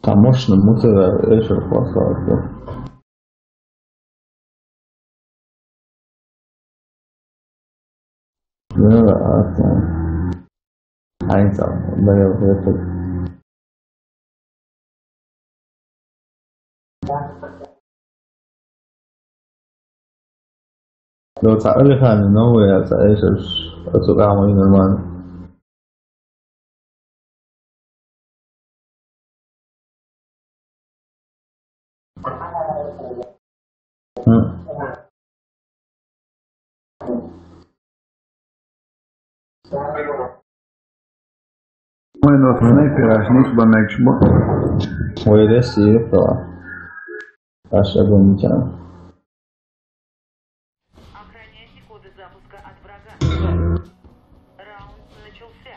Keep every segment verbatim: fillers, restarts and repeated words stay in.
Тамошный мусор, эшер класса. Ну да, ладно. Ай, там, да, я вот это. Лу цаӀ элли хана новая цаӀ эшаш, ацу къаман нормально. Хм. Ой, ну, снайпер, аж не сбанек, шмо. Ой, да, сири, то. Аж огонь тян. Охраняйте коды запуска от врага. Раунд начался.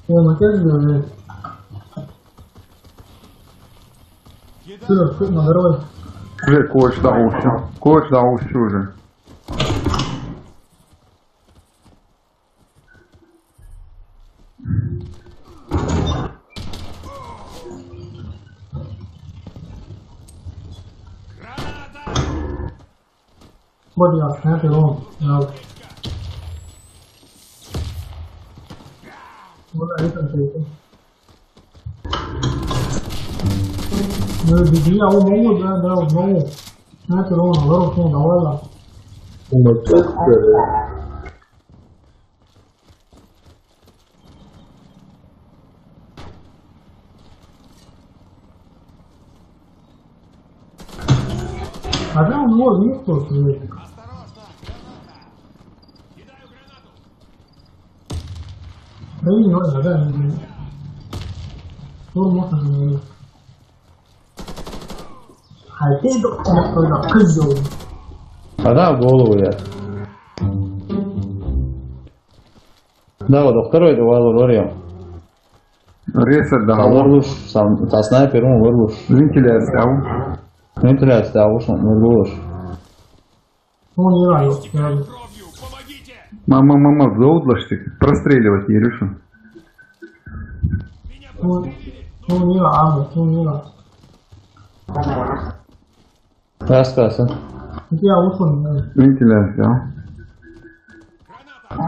О, на пять говорит. Всё, всё, на здоровье. Уже коч дал всё. Коч дал всё уже. What do you have? Have your own. No. What are you thinking? Ну, беги, а он могу, да, да, он могу. Знаете, ровно, ворот, ну, давай, да. Ну, тут, э, А там вот, ну, кто, э, да не, ну, да, да, не, не. Что можно, не, не. Хотел бы, я сказал, кызыл. А да, в голову я. Да, вот, второй, давай, Лорио. Ресет, да, Алло. Лорлуш, сам, та снайпер, он, Лорлуш. Вентиляция, ау. Вентиляция, ау, шо, Лорлуш. Ну, не знаю, я Мама, мама, золдлаштик. Простреливать, Ирюша. Ну, ну, не знаю, ну, не знаю. Рассказа. Я ушёл, да. Вентиляция. Мы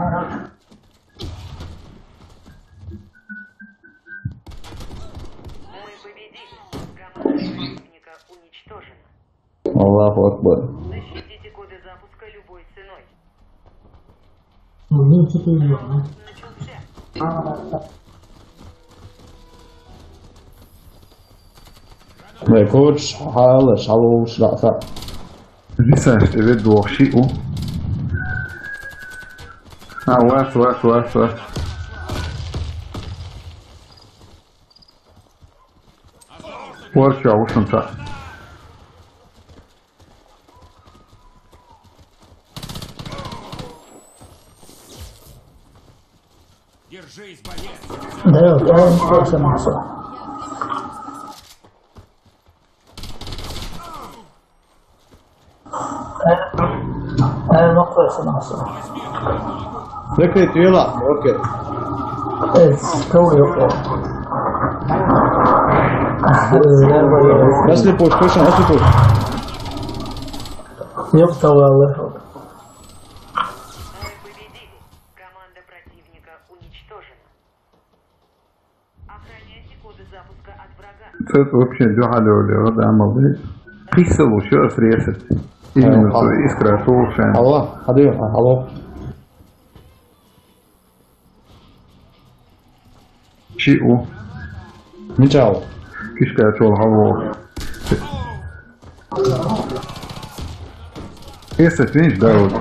победили. Команда противника уничтожена. Аллаху Акбар. Защитите коды запуска любой ценой. Ну, ну, что ты идёшь, а? Начался. Бля, короче, хала, шалоу, шла, са. Здесь, знаешь, тебе двух щи у. А, вас, вас, вас, вас. Ворча, ушунца. Держись, боец! Да, я просто мусор. Э, ну, просто мусор. Закрыть, вела, окей. Э, кого я помню? Если пуш, точно, если пуш. Ёптала, Аллах. Команда противника уничтожена. Охраняйте коды запуска от врага. Це вообще дюгалёлё, да, молодец. Писал ещё срезать. Именно Алло, то искра, слушаем. Алло, алло, алло. Чи у. Мичал. Кишка чёл гало. Если финиш, да, вот.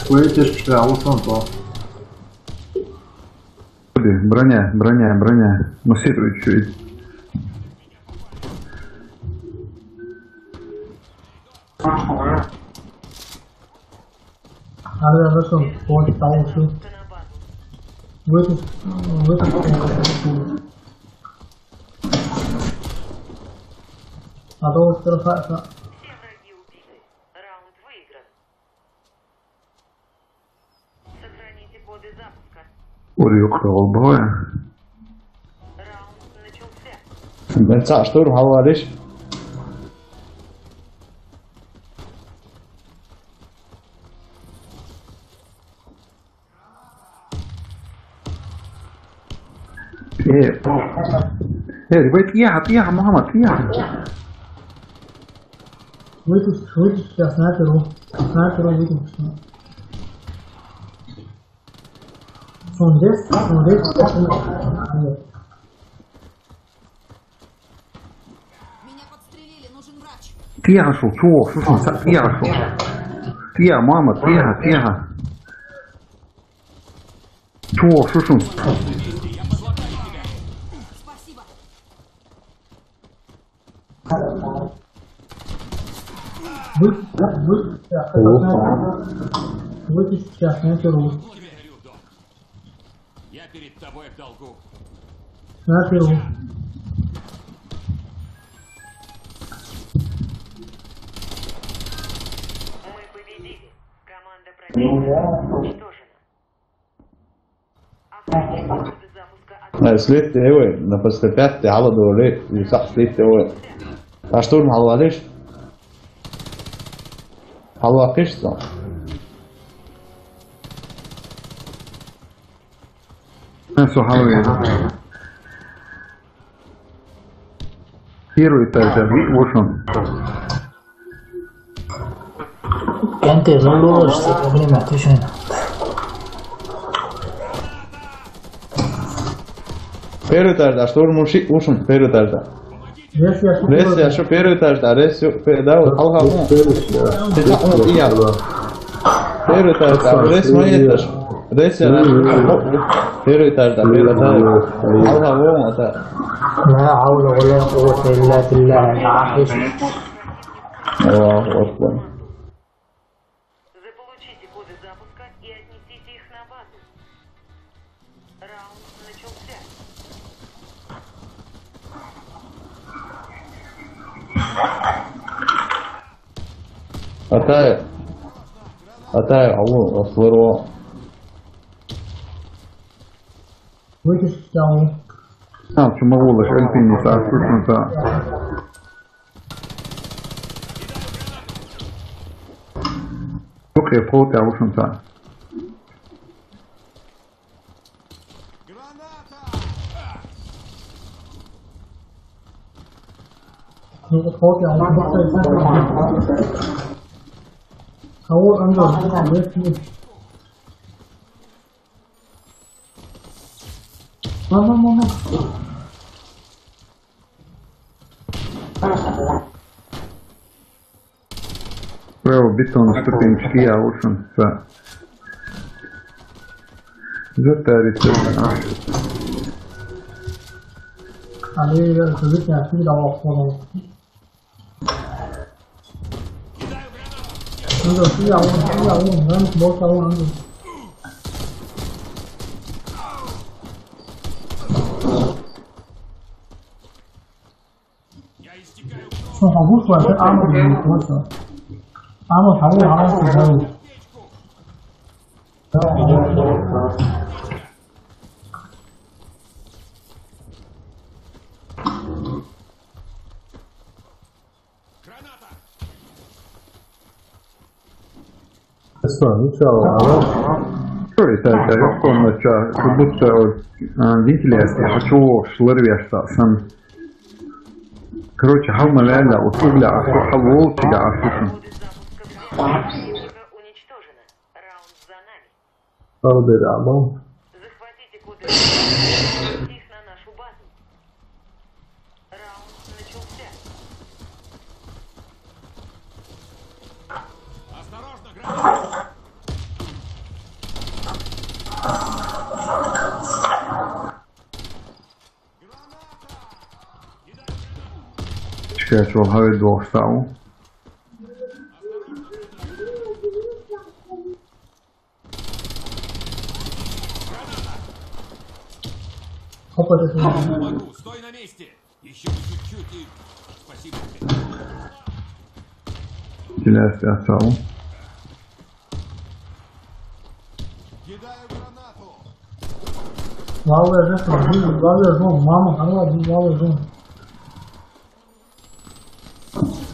Ой, тяжко, а вот он то. Броня, броня, броня. Муссирует чуть. Надо зашёл, вот, получил. В эту, в эту. А то вот красавица. Все враги убиты. Раунд выигран. Ури юкъа гъулбагӀа. Раунд начался. Бен цхьа штурм хьалвалиш. Э, э, ребят, тӀехьа, тӀехьа, Мухаммад, тӀехьа. Вытащи, вытащи сейчас снайперу. Снайперу вытащи. Смотри, смотри, смотри. Меня подстрелили, нужен врач. ТӀехьа шу, чу, шу, шу, са-, тӀехьа шу. ТӀехьа, мама, тӀехьа, тӀехьа. Чу, шу, шу. Спасибо. Вы, вы, вы сейчас на первую. Я перед тобой в долгу. На первую. Мы победили. Команда противника уничтожена. Э, след, э, ой, на после пятый, алла дори, и са-, след, э, ой. А штурм хьалвалиш? Хьалвакхиш цо? Э, со хьалве. Первый этажа, ви-, вошун. Кенте, зулуш, проблема, тишина. Первый этажда, штурм уши, ушун, первый этажда. Рес, я шу, рес, я шу, первый этажда, рес, ю-, пе-, да, вот, алга, ну. Ты так, ну, и я. Первый этажда, рес, мои этаж. Рес, я на, первый этажда, первый этажда. Алга, вот, это. لا حول ولا قوة إلا بالله العظيم. Аллаху акбар. Заполучите коды запуска и отнесите их на базу. Раунд начался. Атая. Атая, алло, аслыру. Вытащить стало. А, чё могу лишь альпинец, а, слушай, да. Окей, пол, я, в общем-то. Ну, вот, вот, я, вот, вот, вот, вот. Кого, Ангел? Нет, нет. Мама, мама. Браво, бетон, ступенчики, я лучше. Да. Затарится. А. Али, я, скажите, я всегда вас понял. Ангел, ты, я, он, ты, я, он, он, вот, я, он, Ангел. Что, могу сказать? А, ну, просто. А, ну, могу, а, ну, могу. Что, ничего, а? Что это, это, комната, как будто, а, вентиляция. А чего шлырвешься сам? Короче, хьал ма ваьлла, вот угля, а что хьал волчи, да, а что там? Уничтожено. Раунд за нами. Албер, а, мам. Захватите коды. Их на нашу базу. Раунд начался. Осторожно, граната! Чекай, чё, хаве двух стал. Опа, это не могу. Стой на месте! Еще чуть-чуть и... Спасибо тебе. Стреляю, стреляю, стреляю. Кидаю гранату. Vallahi resmen, biz vallahi zon, mama, Allah, biz vallahi zon.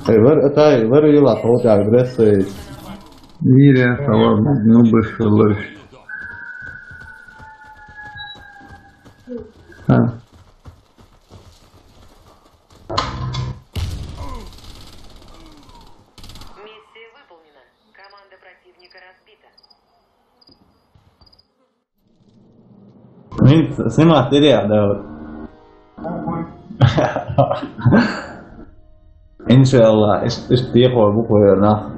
Ey, var, atay, var yıl atı, o da agresif. Mire, tamam, ну, быстрый. Ha. Миссия выполнена. Команда противника разбита. Sen, sen var dedi ya, Davut. İnşallah, işte, işte, bu koyuyor, nasıl?